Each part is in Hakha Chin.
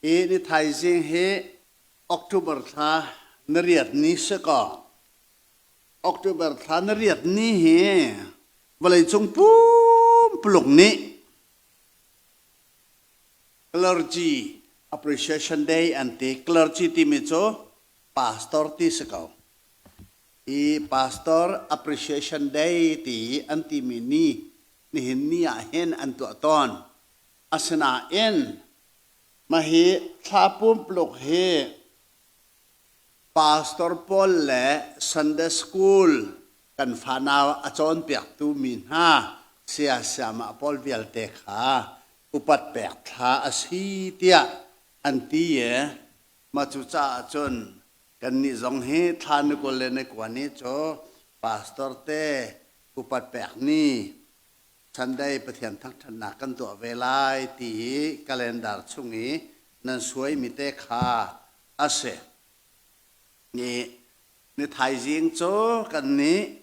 Hi ni thaizing hi October thla na riat ni si kaw October thla na riat ni hi vawleicung pumpuluk nih Clergy Appreciation Day an ti. Clergy timi cu pastor ti si ko. Hi Pastor Appreciation Day ti an timi ni nihin ni ah hin an tuah tawn. Asinain mah hi thla pumpuluk hi pastor pawl le Sunday school kan fanau a cawnpiaktu mi hna saya sayamah pawl vialte kha upat pek thla a si tiah an ti i mah cucaah cun kannih zong hi thla ni 20 le ni kua ni cu pastor te upat pek ni Sunday Pathian thangṭhatnak kan tuah ve lai ti hi calendar chung i nan suaimi te kha a si. Ni ni thaizing cu kan nih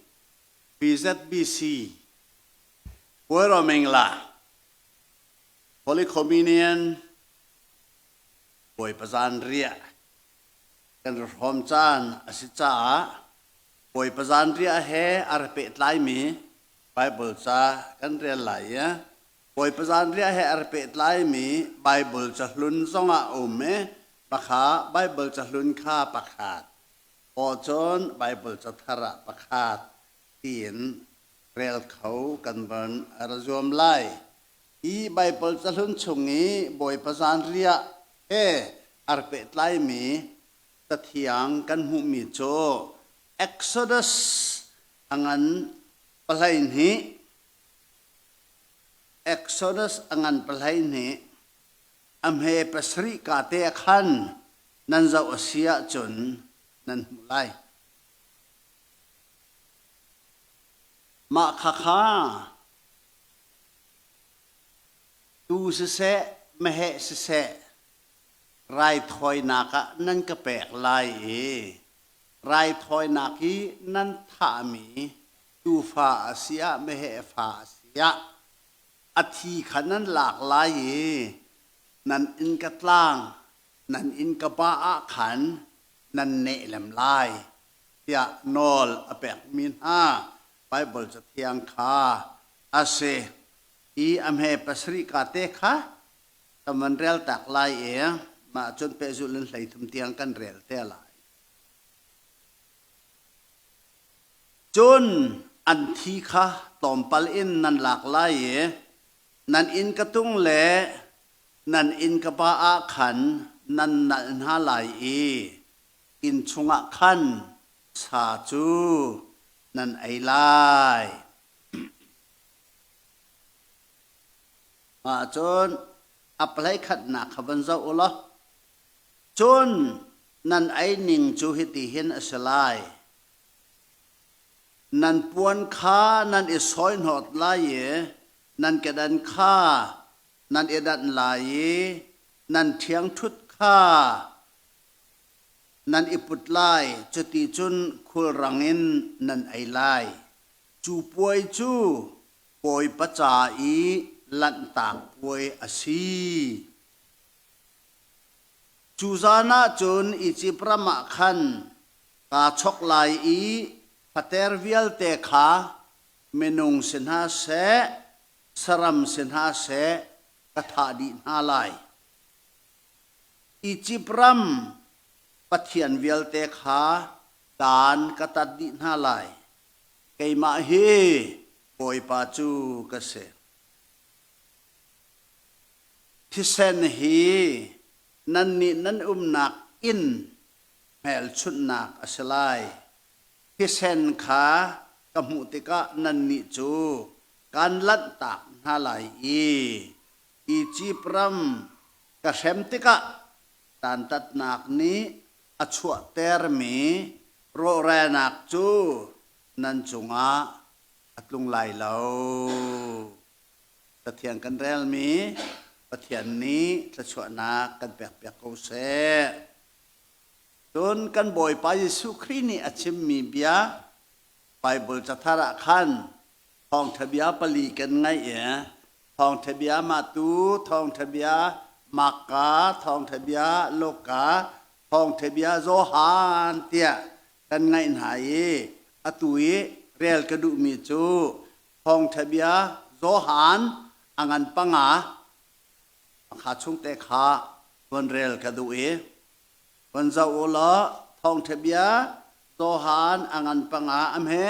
PZBC Pueromingla Holy Communion Bawipa zanriah kan rak hrawm caan a si caah Bawipa zanriah he a ra pehtlaimi Baibal ca kan rel lai i Bawipa zanriah he a ra pehtlaimi Baibal cahlun zongah a um i pakha Baibal cahlun kha pakhat aw cun Baibal cathar ah pakhat tiin rel kho kan van ra zuam lai. Hi Baibal cahlun chung i Bawipa zanriah he a ra pehtlaimi cathiang kan hmuhmi cu Exodus a ngan 12, Exodus a ngan 12, a hme pasarih ka te ah khan nan zoh a si ahcun nan hmuh lai. Mah khakha tuu siseh, meheh siseh, raithawinak ah nan ka pek lai i raithawinak i nan thahmi tuufa a si ah meheh fa a si ah a thi kha nan lak lai i nan innka tlang nan innka ba ah khan nan neh lem lai tiah nawl a pekmi hna Baibal Cathiang kha a si. Hi a hme pasarih ka te kha kan van rel tak lai i mah cun pehzulh in 13 tiang kan rel te lai. Cun an thi kha tlawmpal in nan lak lai i nan inn ka tung le nan inn ka pa ah khan nan nalh hna lai i inn chungah khan sa cu nan ei lai. Mah cun a palei khatnak kha van zoh u law cun nan ei ning cu hitihin a si lai. Nan puan kha nan i sawihnawt lai i nan kedan kha nan i danh lai i nan ṭhiangṭhut kha nan i put lai, cuti cun khulrang in nan ei lai. Cu puai cu Bawipa ca i lanhtak puai a si. Cu zan ah cun Izipt ram ah khan kaa chok lai i fater vialte kha minung si hna seh, saram si hna seh, ka thah dih hna lai. Izipt ram pathian vialte kha dan ka tat dih hna lai. Keimah hi Bawipa cu ka si. Thisen hi nannih nan umnak inn hmelchunhnak a si lai. Thisen kha ka hmuh tikah nannih cu kaan lanhtak hna lai i Izipt ram ka hrem tikah dantatnak nih a chuahtermi rawhralnak cu nan cungah a tlung lai lo. Pathian kan relmi Pathian nih thluachuahnak kan pekpiak ko seh. Cun kan Bawipa Jesuh Khrih nih a chimmi bia Baibal cathar ah khan thawngṭha bia pali kan ngaih i thawngṭha bia Matu, thawngṭha bia Marka thawngṭha bia, Luka thawngṭha bia, Johan tiah kan ngaih hna i atu i rel ka duhmi cu thawngṭha bia Johan a ngan panga kha chungte kha von rel ka duh i von zoh u law thawngṭha bia Johan a ngan panga am he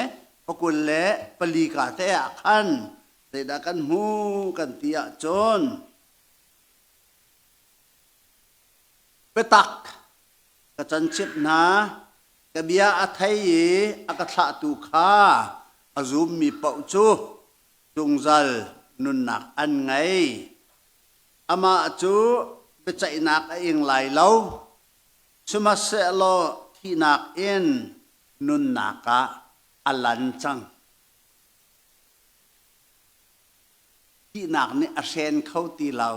pakul le pali ka te ah khan zeidah kan hmu kan ti ahcun biatak ka can chimh hna ka bia a thei i a ka thlahtu kha a zummi paoh cu zungzal nunnak an ngei. Amah cu biaceihnak a ing lai lo, sihmanhsehlaw thihnak in nunnak ah a lan cang. Thihnak nih a hren kho ti lo,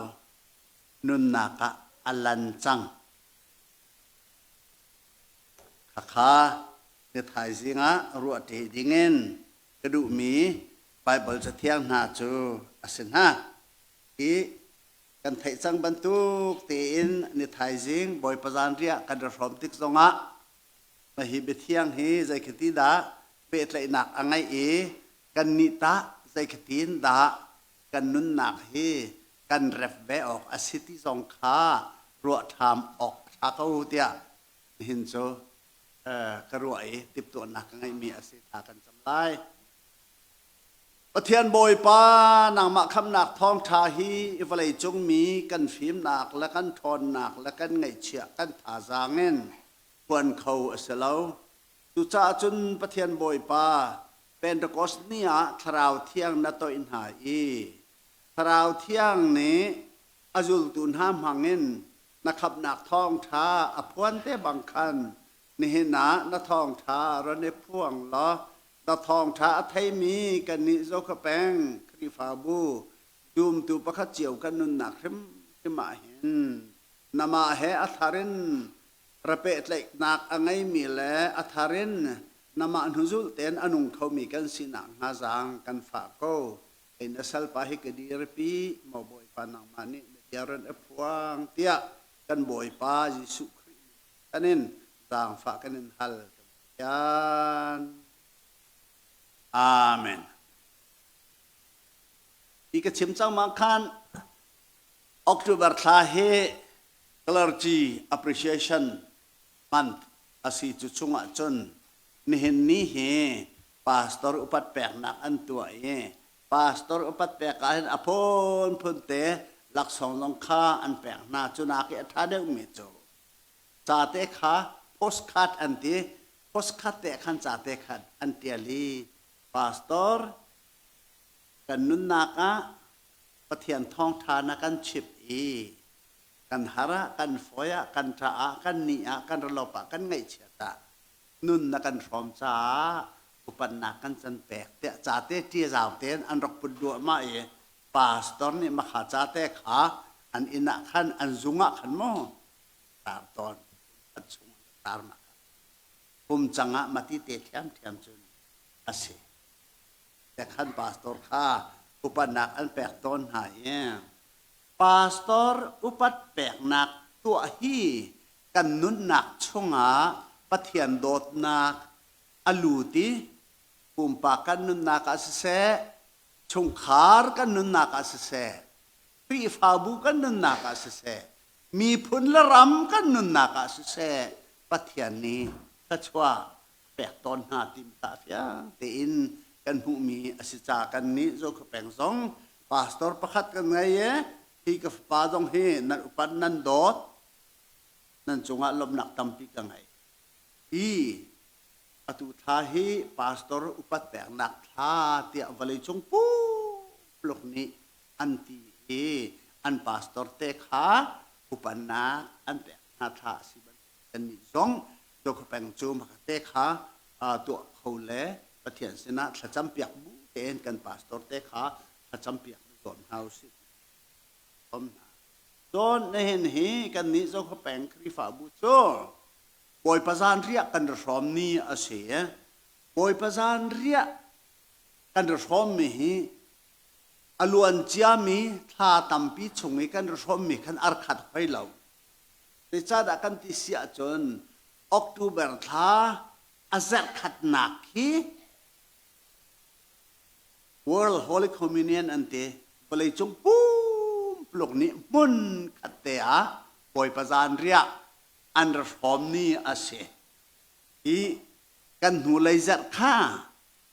nunnak ah a lan cang. Khakha ni thaizing ah ruahṭi dingin ka duhmi Baibal cathiang hna cu a si hna. Hi kan theih cang bantuk tein ni thaizing Bawipa zanriah kan i hrawm tik zongah mah hi biathiang hi zeikhati dah pehtlaihnak a ngeih i kannih tah zeikhatin dah kan nunnak hi kan rep ve awk a si ti zong kha ruah ṭham awk a ṭha ko tiah nihin cu ka ruah i timhtuahnak ka ngeihmi a si thla kan cam lai. Pathian Bawipa nangmah khamnak thawngṭha hi vawleicung mi kan fimnak le kan ṭhawnnak le kan ngaihchiah kan thazaang in phuan kho a si lo. Cucaah cun Pathian Bawipa Pentecost ni ah Thlarau Thiang na toih hna i Thlarau Thiang nih a zultu hna hmangin na khamhnak thawngṭha a phuan te bang khan nihin ah na thawngṭha ron i phuang law na thawngṭha a theimi kannih Zoka peng Khrihfabu zumtu pakhat cio kan nunnak hrimhrim ah hin namah he a thar in ra pehtlaihnak a ngeimi le a thar in namah hnuzul tein a nung khomi kan sinak hnga zaang kan fah ko. Kei na salpa hi ka dirpi, maw Bawipa nangmah nih na bia ron a phuang tiah kan Bawipa Jesuh Khrih kan in zaangfah kan in hal kan Pathian. Amen. Hi ka chim cang ma khan October thla hi clergy appreciation month a si cu chungah cun nihin ni hi pastor upat peknak an tuah i pastor upat pek ah hin a phunphun te laksawng zong kha an pek hna. Cu nak i a ṭha deuhmi cu ca te kha postcard an ti. Postcard te khan ca te khan an ṭial i pastor kan nunnak ah Pathian thawngṭha na kan chimh i kan har ah, kan fawi ah, kan ṭah ah, kan ni ah, kan ralop ah, kan ngaihchiat ah nun na kan hrawm caah upatnak kan can pek tiah ca te ṭiazau tein an rak put duahmah i pastor nih makha ca te kha an inn ah khan an zung ah khan maw tar tawn an chung tar ma kum cang ah mati te ṭhiamṭhiam cun a si te khan pastor kha upatnak an pek tawn hna i pastor upat peknak tuah hi kan nunnak chungah Pathian dawtnak a lut i pumpak kan nunnak ah siseh, chungkhar kan nunnak ah siseh, Khrihfabu kan nunnak ah siseh, miphun le ram kan nunnak ah siseh, Pathian nih thluachuah pek tawn hna timi kha fiang tein kan hmuhmi a si ca kan nih Zokhua peng zong pastor pakhat kan ngei i hi ka fapa zong hi nan upat nan dawt nan cungah lawmhnak tampi ka ngei. Hi atu thla hi pastor upat peknak thla tiah vawleicung pumpuluk nih an ti i an pastor te kha upatnak an pek hna thla a si bantuk kannih zong Zokhua peng cu te kha tuah kho le Pathian sinah thlacam piak bu tein kan pastor te kha thlacam piak zuam hna usih. Om hna. Cun nihin hi kannih Zokhua peng Khrihfabu cu Bawipa zanriah kan ra hrawm ni a si. Bawipa zanriah kan ra hrawmmi hi A luan ciami thla tampi chung i kan hrawmmi khan ar khat hoi lo. Zeicahdah kan ti si ahcun October thla a zarh khatnak hi World Holy Communion an ti. Vawleicung pumpuluk nih hmun khat te ah Bawipa zanriah an ra hrawm ni a si. Hi kan hnulei zarh kha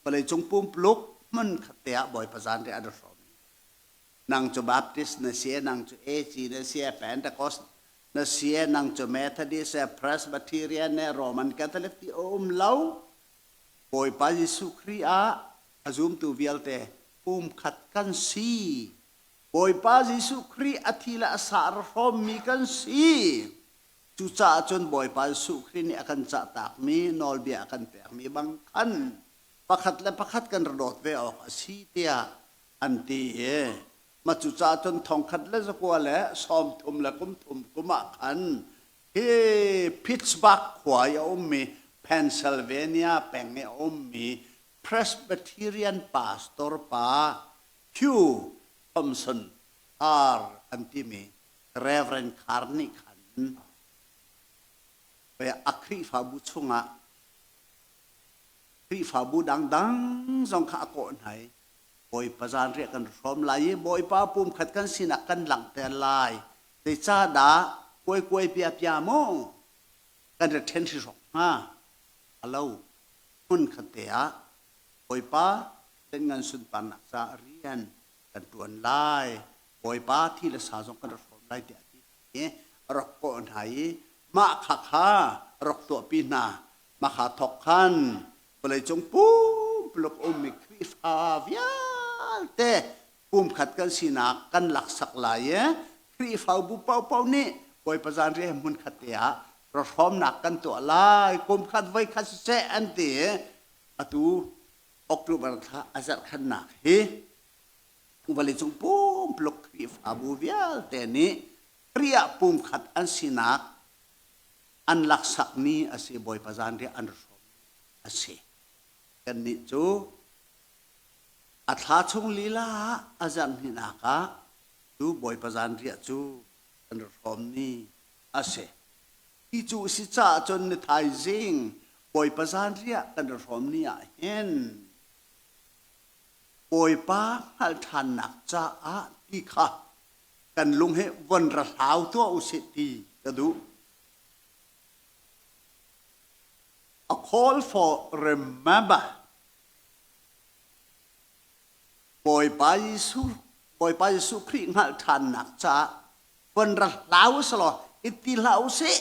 vawleicung pumpuluk hmun khat te ah Bawipa zanriah an ra hrawm. Nang cu Baptist na si, nang cu AC na si, Pentecost na si, nang cu Methodist, Presbyterian, Roman Catholic ti a um lo. Bawipa Jesuh Khrih ah a zumtu vialte pumkhat kan si. Bawipa Jesuh Khrih a thi le a sa ra hrawmmi kan si. Cucaah cun Bawipa Jesuh Khrih nih a kan cahtakmi nawlbia a kan pekmi bang khan pakhat le pakhat kan ra dawt ve awk a si tiah an ti i mah cucaah cun 1933 kum ah khan Hi Pittsburgh khua i a ummi Pennsylvania peng i a ummi Presbyterian pastor pa Hugh Thompson Carr an timi Reverend Carr nih khan a Khrihfabu chungah Khrihfabu dangdang zong kha a kawh hna i Bawipa zanriah kan hrawm lai i Bawipa pumkhat kan sinak kan langhter lai. Zeicahdah kuaikuai piapia maw kan ra ṭhen hrihrok hnga? A lo. Hmunkhat te ah Bawipa ngan sunparnak caah rian kan ṭuan lai. Bawipa thi le sa zong kan ra hrawm lai tiah a ti i a rak kawh hna i mah kha kha a rak tuahpi hna. Mah kha thawk khan vawleicung pumpuluk ummi Khrihfa vialte pumkhat kan sinak kan laksak lai i Khrihfabu paohpaoh nih Bawipa zanriah hmunkhat te ah rawhrawmnak kan tuah lai kumkhat voikhat siseh an ti i atu October thla a zarhkhatnak hi vawleicung pumpuluk Khrihfabu vialte nih Khrih ah pumkhat an sinak an laksakmi a si Bawipa zanriah an hrawm a si. Kannih cu a thla chung lila ah a zarh hnihnak ah cu Bawipa zanriah cu kan ra hrawmmi a si. Hi cu a si caah cun ni thaizing Bawipa zanriah kan ra hrawm ni ah hin Bawipa hngalh ṭhannak caah ti kha kan lung hi von ra hlau tuah usih ti ka duh. A call for remember. Bawipa Jesuh, Bawipa Jesuh Khrih hngalh ṭhannak caah von ra hlau usih iti hlah usih.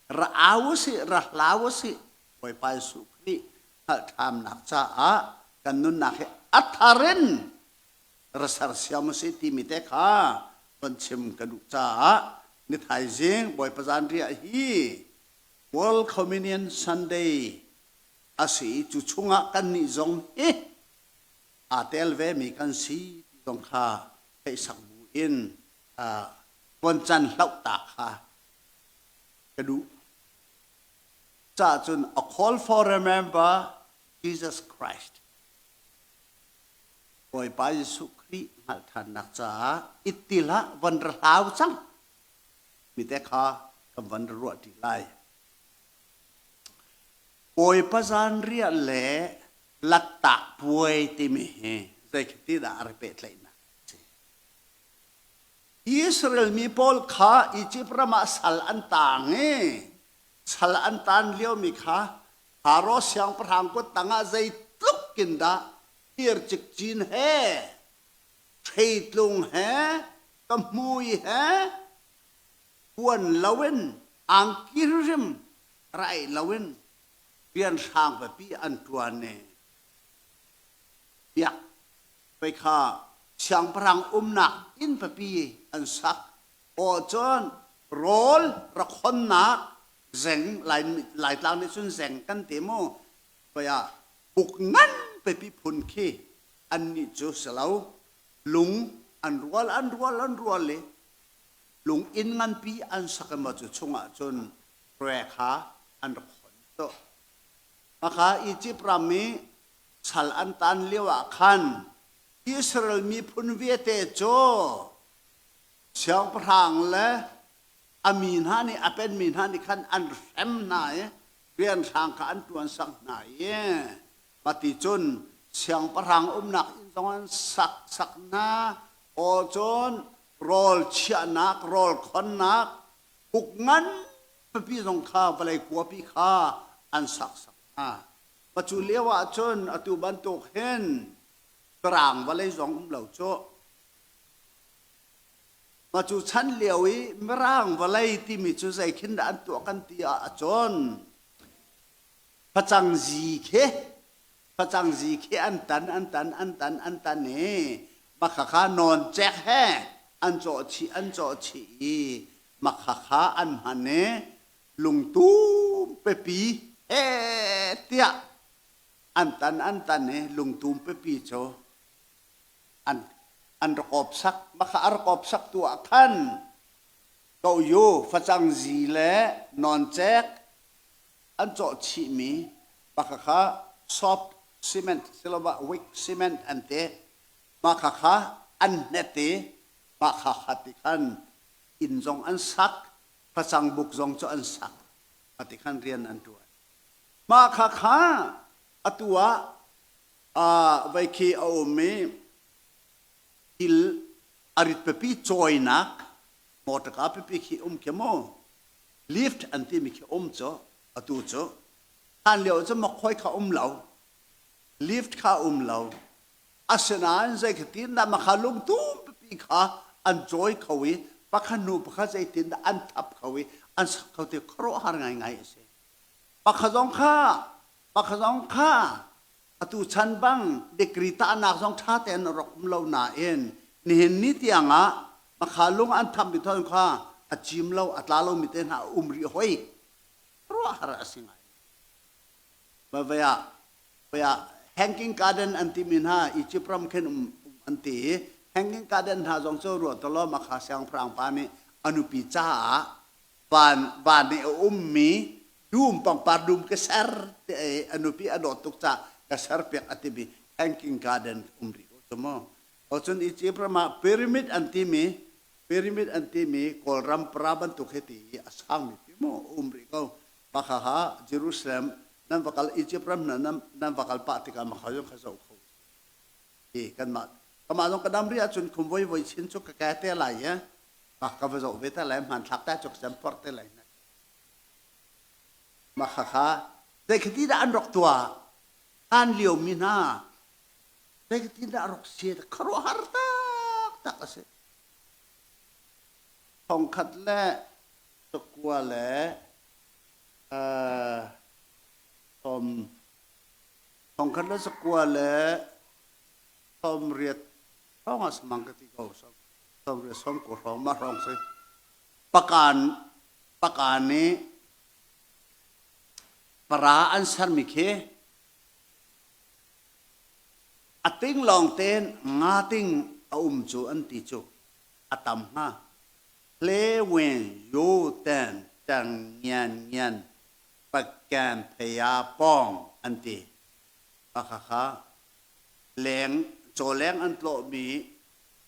Ra au usih, ra hlau usih. Bawipa Jesuh Khrih hngalh ṭhannak caah kan nunnak hi a thar in ra sersiam usih timi te kha von chim ka duh caah ni thaizing Bawipa zanriah hi World Communion Sunday a si i cu chungah kannih zong hi aa tel vemi kan si ti zong kha theihsak bu in von can hloh ta kha ka duh. Cah cun a call for remember Jesus Christ. Bawipa Jesuh Khrih hngalh ṭhannak caah itti hlah von ra hlau cang mi te kha kan von ra ruah ṭi lai. Bawipa zanriah le lattak puai timi hi zeikhiti dah a rak pehtlaihnak a si. Israel mi pawl kha Egypt ram ah sal an taang i sal an taan liomi kha Faro siangpahrang kut tangah zeitluk in dah thir cikcin he hreitlung he ka hmui he puan loin angki hrim raih loin rianhrang pipi an ṭuan i biak pei kha siangpahrang umnak inn pipi an sak aw cun rawl rak honnak zeng Laitlang nih cun zeng kan ti mu pei ah buk ngan pipi phun khi annih cu si lo lung an rual an rual an rual i lung inn nganpi an sak i maw cu chungah cun re kha an rak khon to. Maka Egypt ram i Sal an tan lio ah khan Israel miphun vialte cu siangpahrang le a mi hna nih a penmi hna nih khan an hrem hna i rianhrang kha an ṭuan sak hna i mati cun siangpahrang umnak inn zong an sak sak hna. Aw cun rawl chiahnak, rawl khonnak buk ngan pipi zong kha vawlei kuapi kha an sak sak hna. Ma cu lio ah cun atu bantuk hin Mirang vawlei zong um lo cu. Ma cu chan lio i Mirang vawlei timi cu zei khin dah an tuah kan ti ah cun facang zi khi facang zi khi an tan an tan an tan an tan i makha kha nawn cek he an cawh chih an cawh chih i makha kha an hman i lungtum pipi he tiah an tan an tan i lungtum pipi cu an an rak awp sak. Makha a rak awp sak tu ah khan ko yu facang zi le nawncek an cawh chihmi makha kha soft cement siloah weak cement an ti. Makha kha an hnet i makha kha ti khan inn zong an sak, facang buk zong cu an sak. Ti khan rian an ṭuan. Mah kha kha atu ah vei khi a um i thil a rit pipi cawinak mawṭaka pipi khi um khi mu lift an timi khi um cu atu cu. Hlan lio cu mokhawi kha um lo, lift kha um lo. Asinain zeitin dah makha lungtum pipi kha an cawi kho i pakhat hnu pakhat zeitin dah an thap kho i an sak kho ti khuaruahhar ngaingai a si. Pakhat zong kha pakhat zong kha atu chan bang degree tahnak zong ṭha tein a rak um lo nain nihin ni tiang ah makha lung an thammi thawng kha a cim lo a tla lomi te hna a um rih hoi. Khuaruahhar a si ngai. Vei ah vei ah hanging garden an timi hna Egypt ram khin um an ti i hanging garden hna zong cu ruah tolo makha siangpahrang pa nih a nupi caah van van i a ummi dum pangpar dum ka ser ti i a nupi a dawt tuk caah ka ser piak a timi hanging garden um rih ko cu mu. Cun Egypt ram ah pyramid an timi pyramid an timi Kawlram para bantuk he ti i a sangmi pi mu um rih ko. Makha ha Jerusalem nan va kal, Egypt ram hna nan va kal pah tikah makha zong kha zoh kho i kanmah kamah zong ka dam rih ahcun khum voi voi chin cu ka ke te lai i ka va zoh ve te lai, hmanthlak te cu ka cem phorh te lai. Makha kha zeikhati dah an rak tuah hlan lio mi hna, zeikhati dah rak si, khuaruahhar taktak a si. Thongkhat le cakua le thom thongkhat le zakua le 80 hrawng ah samang ka ti ko, 80 90 hrawng mah hrawng si. Pakan pakan nih para an sermi khi a ting lawng tein nga ting a um cu an ti cu a tam hnga. Hle wen yu ten tang ngian ngian pakan phaya pong an ti. Pakha kha leng caw leng an tlawhmi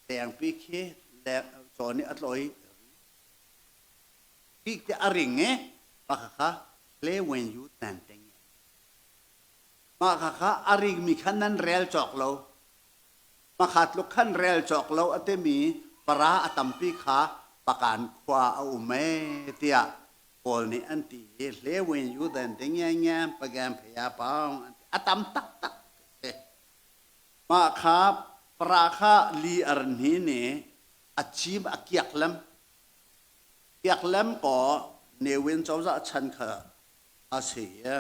lengpi khi leng caw nih a tlawh i bik te a ring i pakha kha hle wen yu ten teng ngian. Mah kha kha a ringmi kha nan rel cawk lo. Makha tluk khan rel cawk lo a timi para a tampi kha Pakan khua a um ee tiah Kawl nih an ti i hle win yu den ding nge nge pagan phaya paung an ti. A tam taktak si. Mah kha para kha li ar hni nih a cim a kiak lem. Kiak lem kaw Ne Win cozah chan kha a si i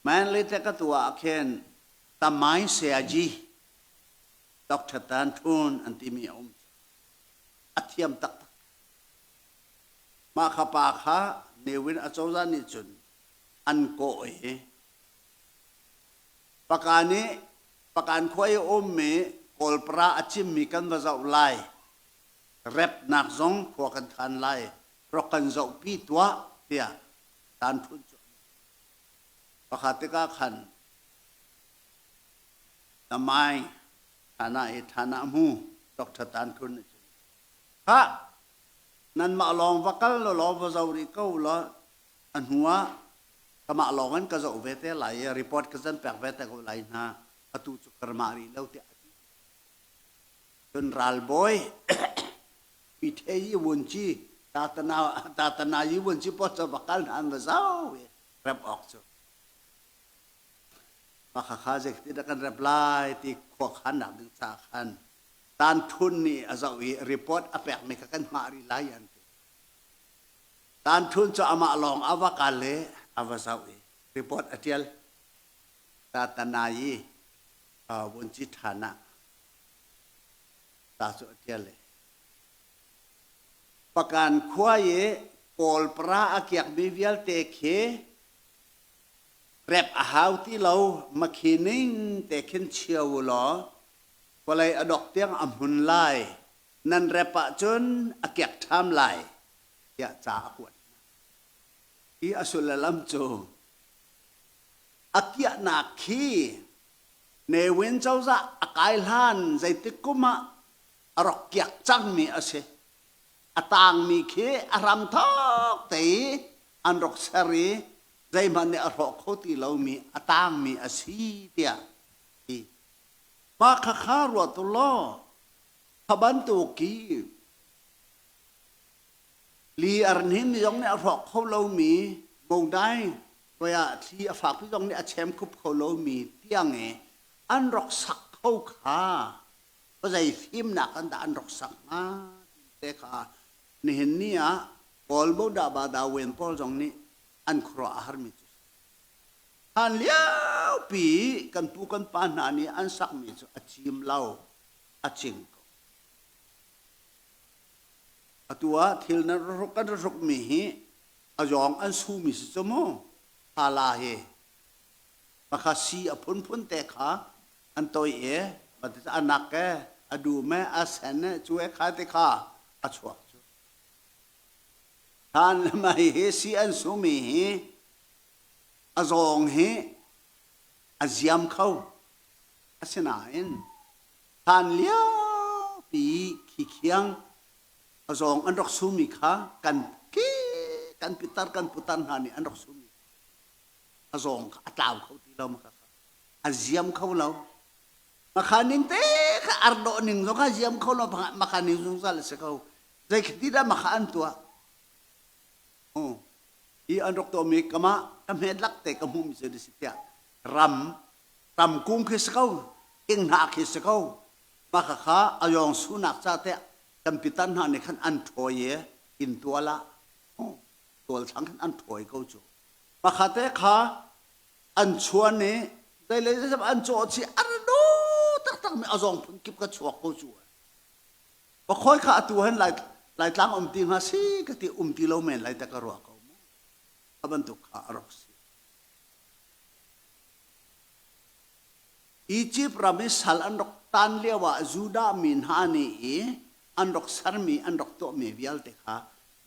Manly te ka tuah ah khin Tamai Sayaji Dr. Tan Thun an timi a um. A thiam taktak. Mah kha pa kha Ne Win acozah nih cun an kawh i Pakan i Pakan khua i a ummi Kawlpara a cimmi kan va zoh lai. Repnak zong khua kan khan lai. Rak kan zohpi tuah tiah Tan Thun cu an. Pakhat tikah khan Namai Thana i Thana hmu Dr. Tan Thun nih cun khah nanmah lawng va kal law law va zoh rih ko law a hnu ah kamah lawng in ka zoh ve te lai i report ka zan pek ve te ko lai hna atu cu karmah rih lo tiah a ti. Cun ralbawi Pithe yi vunci tatana tatana yi vunci pawl cu va kal hna an va zoh i rep awk cu Mah kha zeitin dah kan rep lai ti khuakhannak ding caah khan Tan Thun nih a zoh i report a pekmi kha kan hngah rih lai an ti. Tan Thun cu amah lawng a va kal i a va zoh i report a ṭial. Tatanayi vunci ṭhan ah ta cu a ṭial i Pakan khua i Kawl para a kiakmi vialte khi Rep a hau ti lo, makhi ning te khin chia u law vawlei a dok tiang a hmun lai. Nan rep ahcun a kiak ṭham lai, tiah ca a kuat hna. Hi a sullam cu a kiahnak khi Ne Win cozah a kai hlan zeitik kum ah a rak kiak cangmi a si. A tangmi khi a hramthawk te i an rak ser i zeihmanh nih a hrawh kho ti lomi a tangmi a si tiah ti. Mah khakha ruat u law kha bantuk i li arhnin zong nih a hrawk kho lomi modai voi ah thli a fakpi zong nih a chem khup kho lomi tiang i an rak sak kho kha zei fimnak an dah an rak sak hnga ti te kha nihin ni ah Kawl Bodah Bada Wen pawl zong nih an khuaruah a harmi cu hlan liopi kan pu kan pa hna nih an sakmi cu a cim lo a cing ko. Atu ah thil na ruk kan rukmi hi a zawng an sumi si cu mu hala hi Pakha si a phunphun te kha an toi i a nak e a dum e a sen e cu e kha te kha a chuak cu. Hlan le mai hi si an sumi hi a zawng hi a ziam kho. Asinain hlan liopi khi khiang a zawng an rak sumi kha kan ki kan pitar kan putar hna nih an rak sumi a zawng kha a tlau kho ti lo maka kha a ziam kho lo makha ning te kha ardawh ning zong kha ziam kho lo makha ning zungzal a si ko zei ti dah makha an tuah i an rak tuahmi kama ka hmet lak te ka hmuhmi cu si tiah ram ram kung khi si ko thinghnah khi si ko maka kha a yong sunak ca te kan pitan hna nih khan an ṭhawi i inn tual ah tual thlang khan an ṭhawi ko cu Pakhat te kha an chuan i zeilei zeizep an cawh chih an do taktak mi a zawng phun kip ka chuak ko cu. Pakhawi kha atu hen lai Laitlang um ti hnga si ka ti um ti lo men lai te ka ruah ko mu. A bantuk kha a rak si. Egypt ram i sal an rak tan lio ah Judah mi hna nih i an rak sermi an rak tuahmi vialte kha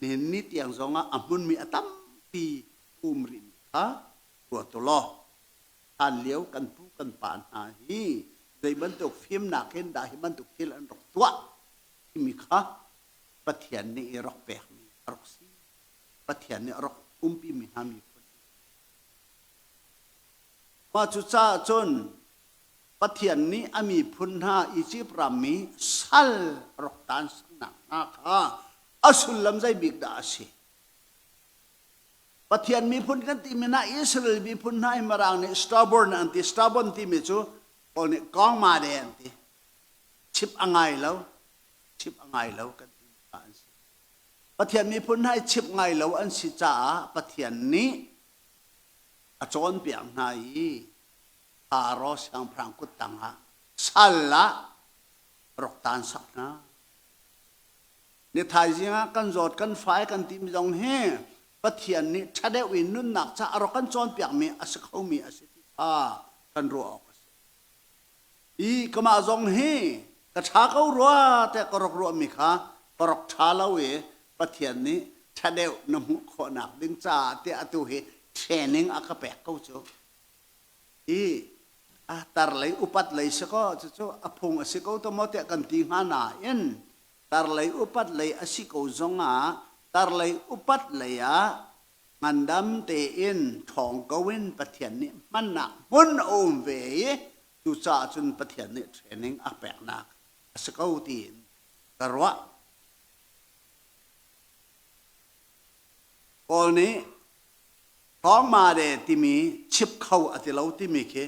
nihin ni tiang zongah a hmunmi a tampi um rihmi kha ruat u law hlan lio kan pu kan pa hna hi zei bantuk fimnak in dah hi bantuk thil an rak tuah timi kha Pathian nih i rak pekmi a rak si. Pathian nih a rak umpimi hna miphun. Mah cucaah cun Pathian nih a miphun hna Izipt ram i sal rak taan saknak hna kha a sullam zei bik dah a si? Pathian miphun kan timi hna Israel miphun hna hi Mirang nih stubborn an ti. Stubborn timi cu Paul nih kawngma de an ti. Chip a ngai lo, chip a ngai lo kan ti kha an si. Pathian miphun hna hi chip ngai lo an si caah Pathian nih a cawnpiak hna i Faro siangpahrang kut tangah sal ah rak taan sak hna. Ni thaizing ah kan zawt kan fai kan timi zong hi Pathian nih ṭha deuh in nunnak ca a rak kan cawnpiakmi a si khomi a si ti kha kan ruah awk a si. I kamah zong hi ka ṭha ko rua tiah ka rak ruahmi kha ka rak ṭha lo i Pathian nih ṭha deuh na hmuh khawhnak ding caah tiah atu hi training a ka pek ko cu. Hi a tar lei upat lei si kaw cucu a phung a si ko to maw tiah kan ti hnga nain tar lei upat lei a si ko zongah tar lei upat lei ah ngandam tein ṭhawng ko in Pathian nih hmannak hmun a um ve i cucaah cun Pathian nih training a peknak a si ko tiin ka ruah. Paul nih Thawngmade timi chip kho a ti lo timi khi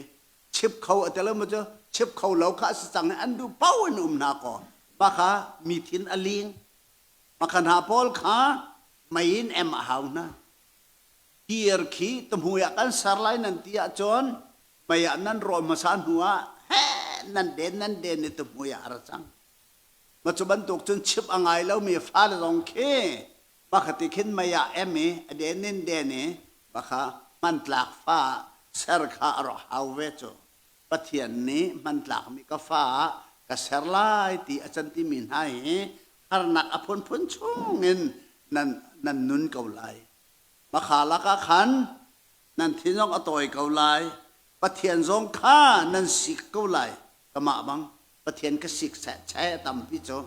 chip kho a ti lo mu cu chip kho lo kha a si cang i an duh paoh in um hna kaw mah kha mi thin a ling. Mah kha hna pawl kha mei in em a hau hna. Kir khi tuhmui ah kan ser lai nan ti ahcun mei ah nan rawh hmasa hnu ah heh nan den nan den i tuhmui ah a ra cang. Mah cu bantuk cun chip a ngai lomi fale zong khi mah ti khin mei ah em i a den in den i mah kha hmantlak fa ser kha a rak hau ve cu. Pathian nih hmantlakmi ka fa ah ka ser lai ti a can timi hna hi harnak a phunphun chungin nan, nan nun ko lai. Makha lakah khan nan thin zong a tawi ko lai. Pathian zong kha nan sik ko lai. Kamah bang Pathian ka sik seh che tampi cu.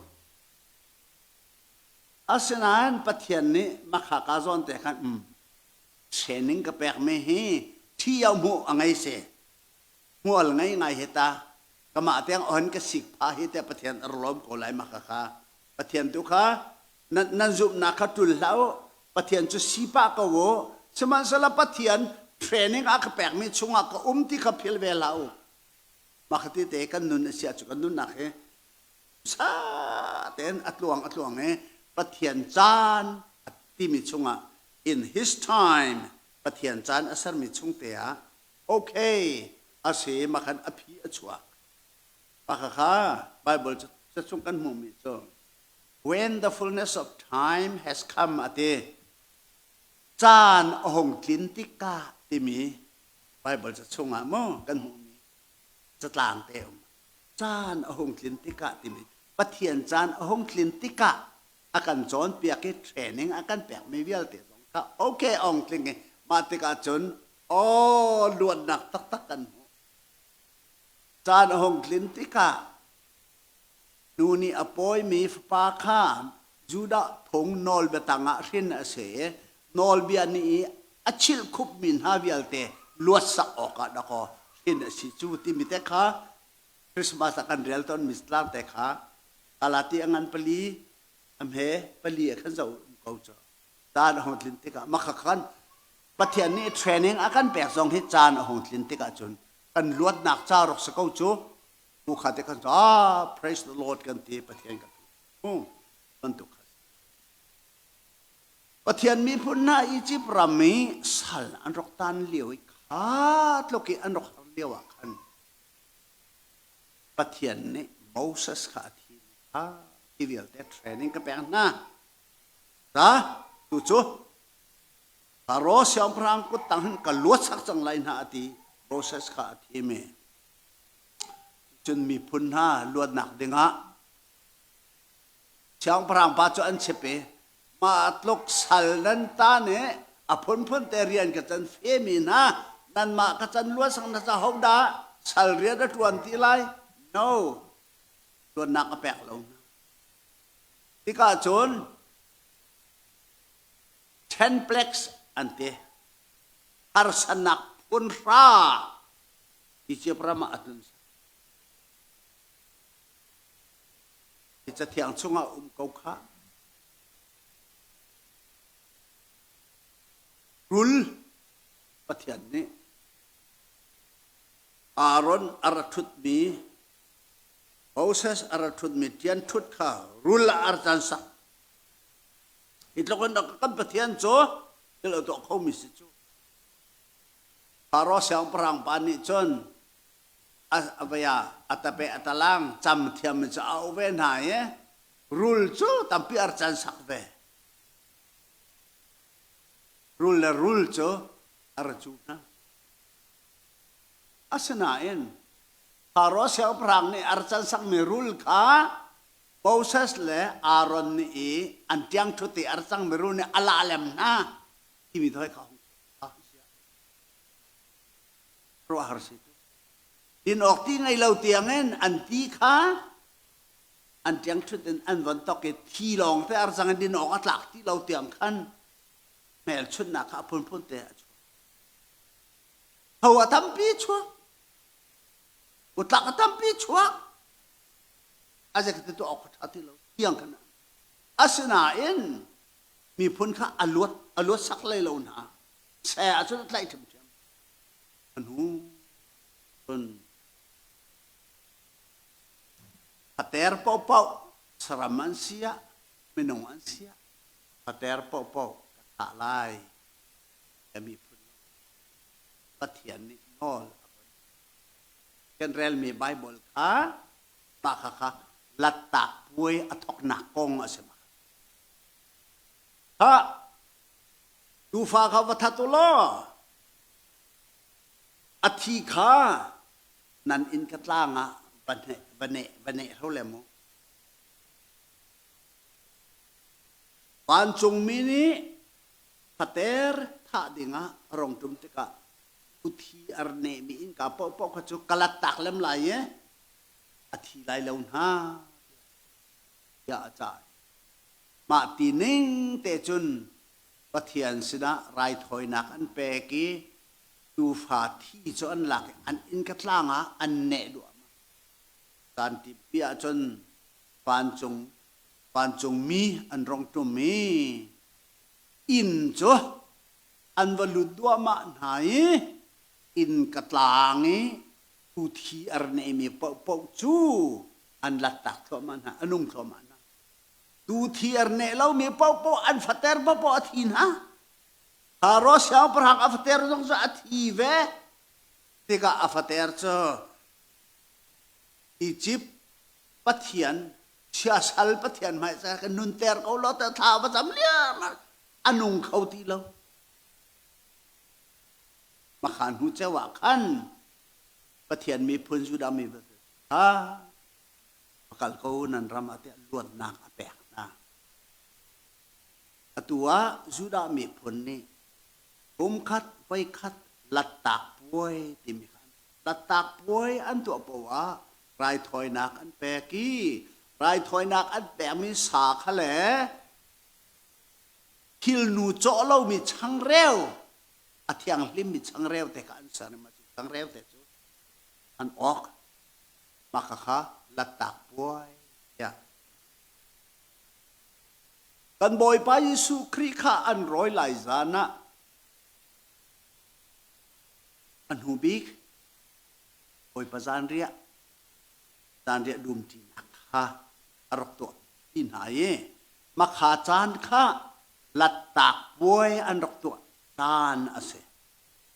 Asinain Pathian nih makha ka zawn te khan um training ka pekmi hi thi hmuh a ngei se hmual ngei ngai hi ta kamah tiang on ka sik pha hi te Pathian a lawm ko lai maka kha Pathian tu kha nan, nan zumhnak kha tul hlah u Pathian cu sipa ko u sihmanhsehlaw Pathian training a ka pekmi chungah ka um ti kha phil ve hlah u mah kha ti te kan nun a si ahcun kan nunnak hi sa tein a tluang a tluang i Pathian caan a timi chungah in his time Pathian caan a sermi chung te ah okay a si makhan a phi a chuak Mah kha Bible ca chung kan hmuhmi cu when the fullness of time has come a ti caan a hung tlin tikah timi Bible ca chungah maw kan hmuhmi catlang te um caan a hung tlin tikah timi Pathian caan a hung tlin tikah a kan cawnpiak i training a kan pekmi vialte zong kha okay ong tling i mah tikah cun aw luatnak taktak kan hmu caan a hung tlin tikah nu nih a pawimi fapa kha Judah phung nawlbia tangah hrin a si i nawlbia nih a chilh khupmi hna vialte luatsak awkah dakaw hrin a si cu timi te kha Christmas ah kan rel tawn mi tlang te kha Galati a ngan pali a hme pali a khan zo ko cu caan a hung tlin tikah makha khan Pathian nih training a kan pek zong hi caan a hung tlin tikah cun kan luatnak ca rak si ko cu mu kha te kan ah praise the Lord kan ti Pathian kan bantuk kha Pathian miphun hna Egypt ram i sal an rak tan lio i kha tluk i an rak har lio ah khan Pathian nih Moses kha a thim kha hi vialte training ka pek hna. Ta tu cu Faro siangpahrang kut tang hin ka luat sak cang lai hna a ti. Moses kha a thim i cun miphun hna luatnak dingah Siangpahrang pa cu an chip i mah tluk sal nan ta nih a phunphun te rian ka can femi hna nanmah ka can luan sang na ca hodah sal rian a ṭuan ti lai? No. Ṭuannak a pek lo hna. Tikah cun ten plagues an ti. Harsanak phun hra Egypt ram ah a tlun. Hi cathiang chungah um ko khah. Rul Pathian nih Aaron a ra ṭhutmi Moses a ra ṭhutmi ṭian ṭhut kha rul ah a ra can sak. Hi tluk in kan Pathian cu thil a tuah khomi si cu. Faro siangpahrang pa nih cun a vei ah a tape a talang cam thiam cu a auh ve hna i rul cu tampi ar can sak ve. Rul le rul cu a ra cu hna. Asinain Faro siangpahrang nih ar can sakmi rul kha Moses le Aaron nih i an ṭiang ṭhut i ar cangmi rul nih a lah lem hna timi thoi kha hung. Ruahhar si tu. Din awk ti ngei lo tiangin an ti kha an ṭiang ṭhut in an von tok i thi lawng te ar cang in din awk a tlak ti lo tiang khan hmelchunhnak kha a phunphun te a chuak. Tho a tampi chuak. Utlak a tampi chuak. A zei ti tuah awk ṭha ti lo tiang khan. Asinain miphun kha a luat a luat sak lei lo hna. Se ahcun a tlaih ṭhiamṭhiam. A hnu cun fater paohpaoh saram an si ah minung an si ah fater paohpaoh ka thah lai ka miphun Pathian nih nawl a von kan relmi Bible kha mah kha kha lattak puai a thawknak kong a si. Ha tuufa kha va that u law a thi kha nan inn ka tlang ah va neh va neh va neh hro le mu. Vancungmi nih fater thah dingah a rong ṭum tikah uthi ar nehmi innka paohpaoh kha cu ka lattak lem lai i a thi lai lo hna tiah a cah. Mah ti ning te cun Pathian sinah raithawinak an pek i tuufa thi cu an lak i an innka tlang ah an neh duahmah. Caan timpi ahcun vancung vancungmi an rong ṭum i inn cu an va lut duahmah hna i innka tlang i tuthi a ra neimi paohpaoh cu an lattak thluahmah hna, a nung thluahmah hna. Tu thi ar neh lomi paohpaoh an fater paohpaoh a thi hna. Faro siangpahrang a fater zong cu a thi ve. Tikah a fater cu Egypt pathian siasal pathian hmai ca kan nunter ko law te thla va cam liam a nung kho ti lo. Makhan hnu ceu ah khan Pathian miphun Judah mi kha va kal ko nan ram ah tiah luatnak a pek hna. Atu ah Judah miphun nih kumkhat voikhat lattak puai timi kha lattak puai an tuah paoh ah raithawinak an pek i raithawinak an pekmi sa kha le thilnu cawh lomi changreu a thianghlimmi changreu te kha an ser i mah cu changreu te cu an awk. Mah khakha lattak puai tiah kan Bawipa Jesuh Khrih kha an rawi lai zan ah a hnu bik Bawipa zanriah zanriah dumṭinak kha a rak tuah ti hna i makha caan kha lattak puai an rak tuah caan a si.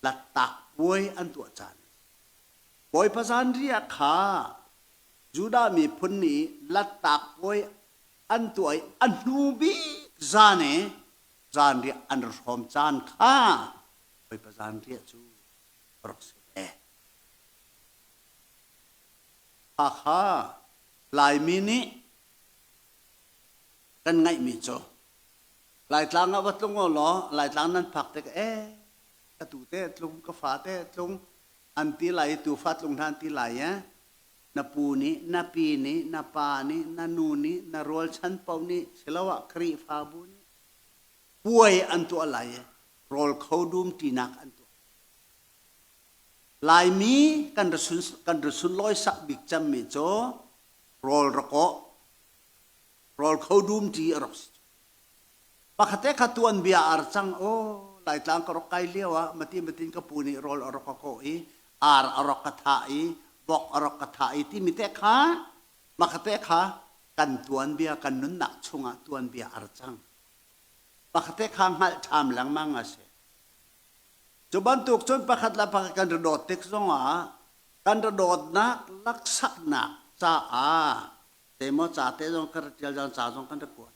Lattak puai an tuah caan. Bawipa zanriah kha Judah miphun nih lattak puai an tuah i a hnu bik zan i zanriah an ra hrawm caan kha Bawipa zanriah cu a rak si ve. Hakha Laimi nih kan ngaihmi cu Laitlang ah va tlung u law Laitlang nan phak tik eh ka tu te tlung ka fa te tlung an ti lai i tuufa tlung hna an ti lai i na pu nih na pi nih na pa nih na nu nih na rualchan paoh nih siloah Khrihfabu nih puai an tuah lai i rawl kho dum ṭinak an tuah. Laimi kan ra sun kan ra sunlawi sak bik cemmi cu rawl rakawh rawl kho dum ṭi a rak si. Pakhat te kha tuanbia ar cang aw Laitlang ka rak kai lio ah mati matin ka pu nih rawl a rak ka kawh i ar a rak ka thah i vok a rak ka thah i timi te kha makhat te kha kan tuanbia kan nunnak chungah tuanbia ar cang. Pakhat te kha hngalh ṭham lengmang a si. Cu bantuk cun pakhat le pakhat kan ra dawt tik zongah kan ra dawtnak laksaknak caah zeimaw ca te zong kan ra ṭial zong ca zong kan ra kuat.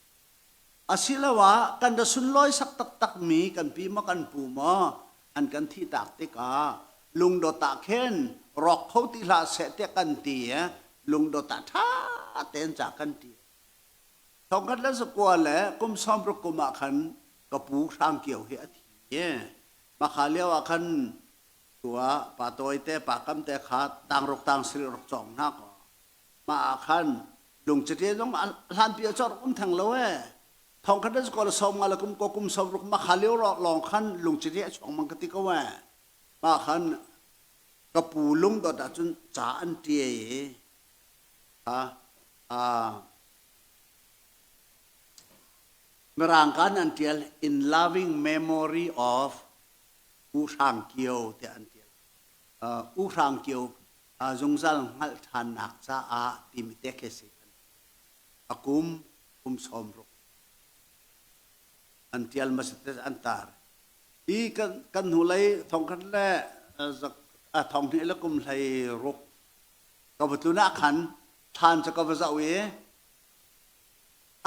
Asiloah kan ra sunlawi sak taktakmi kan pi maw kan pu maw an kan thihtak tikah lungdawt ah khin rawk kho ti hlah seh tiah kan ti i lungdawt ah ṭha tein ca kan ṭi. Thongkhat le zakua le kum 60 kum ah khan ka pu Hrang Kio hi a thi i mahka lio ah khan Tu ah pa tawi te pa kam te kha tangruk tang sirih rak cawng hna kaw mah ah khan lungcite zong hlan pi a cor um theng lo e thong khat ko la som nga la kum ko kum som ruk ma kha lio ro long khan lungcite a chuang mang ka ti ko e ma khan ka pu lung dot ah cun ca an tie i a a Mirang kan an tial in loving memory of U Hrang Kio te an tial. U Hrang Kio zungzal hngalh ṭhannak caah timi te khi si. A kum kum 60 an tial masate an tar. Hi kan kan hnulei thongkhat le thonghnih le kum hlei ruk ka va tlun ah khan thlan cu ka va zoh i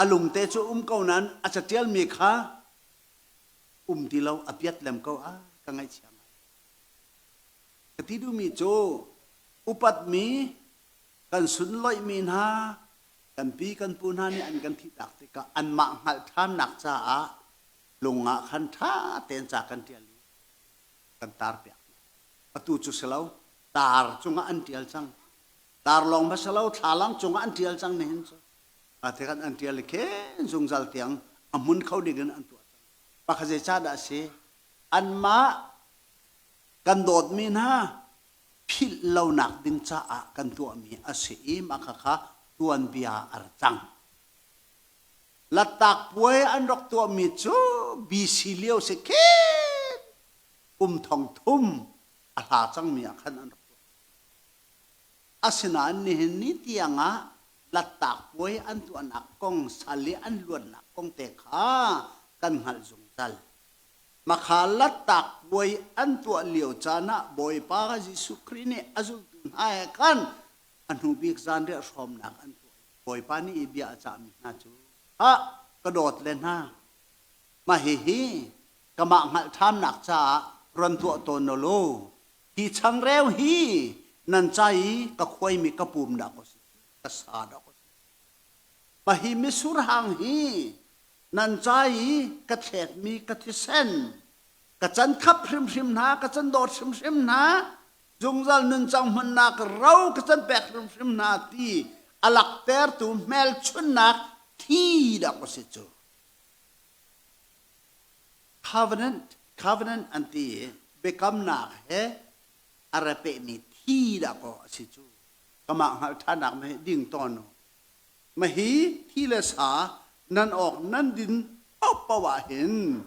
a lungte cu um ko nain a catialmi kha um ti lo a piat lem ko a ka ngaihchia ngai. Ka ti duhmi cu upatmi kan sunloihmi hna kan pi kan pu hna nih an kan thihtak tikah anmah hngalh ṭhannak caah lung ah khan ṭha tein ca kan ṭial i kan tar piak. Atu cu si lo, tar cungah an ṭial cang. Tar lawng hmasa lo, thlalang cungah an ṭial cang nihin cu. Ate khan an ṭial i khen zungzal tiang a hmun kho ding in an tuah cang. Pakhat zeicahdah a si? Anmah kan dawtmi hna philh lonak ding caah kan tuahmi a si i mah khakha tuanbia a ra cang. Lattak puai an rak tuahmi cu BC lio si khin kum thong thum a hla cangmi ah khan an rak tuah. Asinain nihin ni tiangah lattak puai an tuahnak kong sal i an luatnak kong te kha kan hngalh zungzal. Makha lattak puai an tuah lio caan ah Bawipa Jesuh Khrih nih a zultu hna he khan a hnu bik zanriah hrawmnak an tuah. Bawipa nih i bia a cahmi hna cu, "Ah, ka dawt le hna, mah hihi kamah hngalh ṭhamnak caah ron tuah tawn u law, hi changreu hi nan ca i ka khuaimi ka pum dah kaw si, ka sa dah kaw si. Mah hi mitsur hang hi nan ca i ka thletmi ka thisen, ka can khap hrimhrim hna, ka can dawt hrimhrim hna, zungzal nuncang hmunnak ro ka can pek hrimhrim hna ti a laktertu hmelchunnak thi dah ka si cu. Covenant, covenant an ti i biakamnak he a ra pehmi thi dah kaw a si cu. Kamah hngalh ṭhannak mei ding tawn u. Mahi thi le sa nan awk nan din paohpaoh ah hin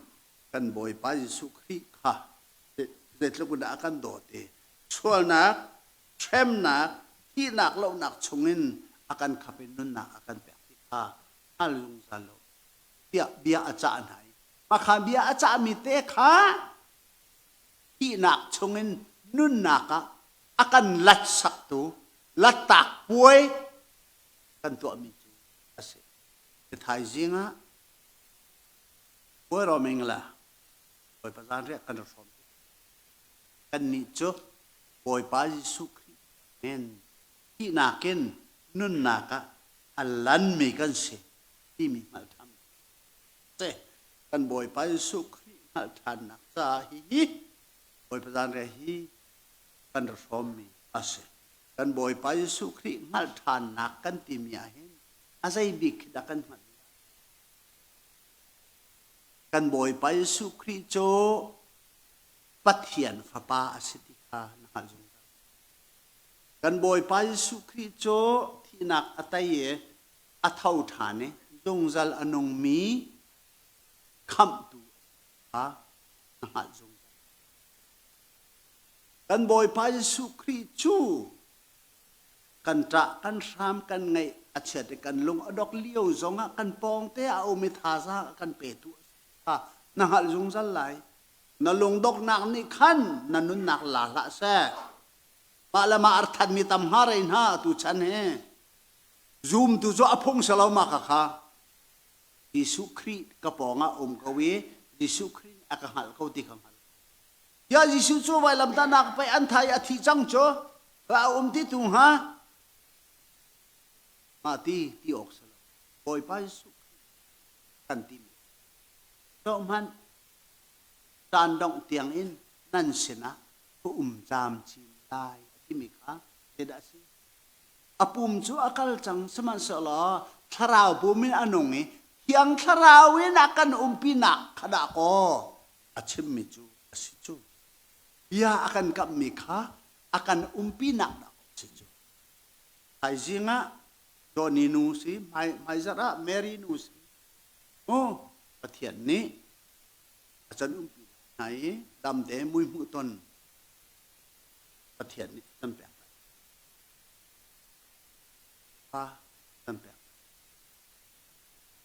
kan Bawipa Jesuh Khrih kha zeitluk in dah a kan dawt i sualnak, hremnak, thihnak, lohnak chungin a kan khap i nunnak a kan pek ti kha hngal zungzal lo tiah bia a cah hna i mahkha bia a cahmi te kha thihnak chungin nunnak ah a kan latsaktu lattak puai kan tuahmi cu a si. Thaizing ah puai roming la Bawipa zanriah kan rak hrawm. Kannih cu Bawipa Jesuh Khrih men thihnak in nunnak ah a lanmi kan si timi hngalh ṭhan. Kan Bawipa Jesuh Khrih hngalh ṭhannak caah hihi Bawipa zanriah hi kan rak hrawmmi a si. Kan Bawipa Jesuh Khrih hngalh ṭhannak kan timi ah hin a zei bik khi dah kan hngalh lai? Kan Bawipa Jesuh Khrih cu Pathian Fapa a si ti kha na hngalh zungzal. Kan Bawipa Jesuh Khrih cu thihnak a tei i a tho ṭhan i zungzal a nungmi khamhtu a si kha na hngalh zungzal. Kan Bawipa Jesuh Khrih cu kan ṭah, kan hram, kan ngaih a chiat i kan lung a dok lio zongah kan pawngte ah a um i thazaang a kan petu a si kha na hngalh zungzal lai. Na lungdoknak nih khan na nunnak la hlah seh. Mah le mah ar thanmi tam hnga rei hna atu chan hi. Zumtu cu a phung si lo ma kha kha. Jesuh Khrih ka pawngah um ko i Jesuh Khrih a ka hngalh ko ti kha hngal. Tiah Jesuh cu vailamtahnak pei an thai a thih cang cu a um ti tu hnga mah ti ti awk si lo Bawipa Jesuh Khrih kan timi zoh hmanh caan dongh tiang in nan sinah. ka um camcin lai a timi kha zeidah a si? A pum cu a kal cang, sihmanhsehlaw thlarau pum in a nung i Thiang Thlarau in a kan umpinak kha dah kaw a chimmi cu a si cu. Bia a kan kamhmi kha a kan umpinak dah a si cu. Thaizing ah Johnny nu si, hmaizarh ah Mary nu si. Mu Pathian nih a can umpi hna i damte mui hmuh ton Pathian nih kan pek lai. Pa kan pek lai.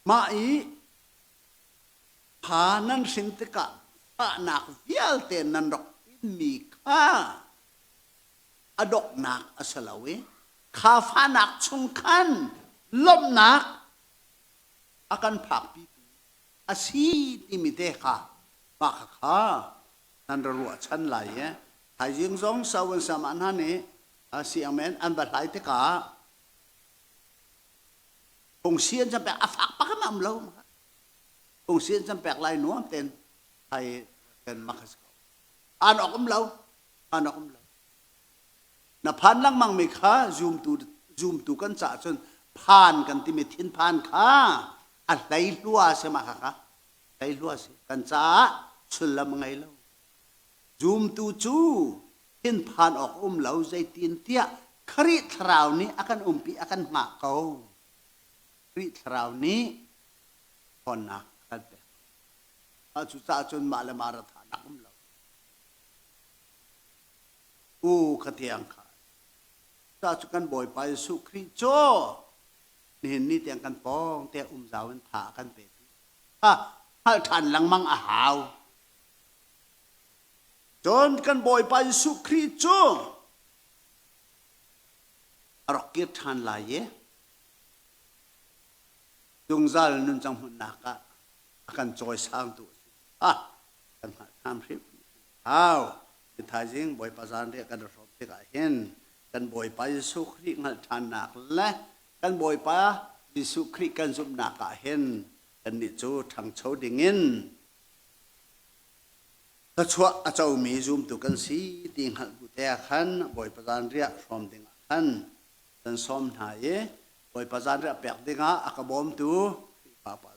Mah i pha nan hrin tikah fahnak vialte nan rak inmi kha a donghnak a si lo i kha fahnak chung khan lawmhnak a kan phakpitu a si timi te kha mah kha kha nan ra ruahchan lai i thaizing zong so an sama hna nih siangmen an va hlai tikah phungsi an pek a fak pak am lo phungsi an pek lai nuam ten thai ten mak ko an ok um lo an ok um lo na phan lengmang mi kha zoom tu zoom tu kan ca cun phan kan timi thin phan kha a hlei hlua se ma kha kha hlei hlua si kan caah sullam ngei lo zumtu cu thinphan awk um lo zeitin tiah Khrih thlarau nih a kan umpi a kan hngah ko Khrih thlarau nih ṭhawnnak a kan pek cucaah cun mah le mah rathanak um lo u khatiang kha ca cu kan Bawipa Jesuh Khrih cu nihin ni tiang kan pawng te um zau in tha a kan pe kha hngalh ṭhan lengmang a hau. Cun kan Bawipa Jesuh Khrih cu a rak kir ṭhan lai i zungzal nuncang hmunnak ah a kan cawisangtu a si. Ah, kan hngalh ṭhan hrim. Hau, thaizing Bawipa zanriah kan i hrawm tikah hin kan Bawipa Jesuh Khrih hngalh ṭhannak le kan Bawipa Jesuh Khrih kan zumhnak ah hin kannih cu ṭhangcho dingin thluachuah a comi zumtu kan si ti hngalh bu te ah khan Bawipa zanriah hrawm dingah khan kan sawm hna i Bawipa zanriah pek dingah a ka bawmtu Khrihfa pa.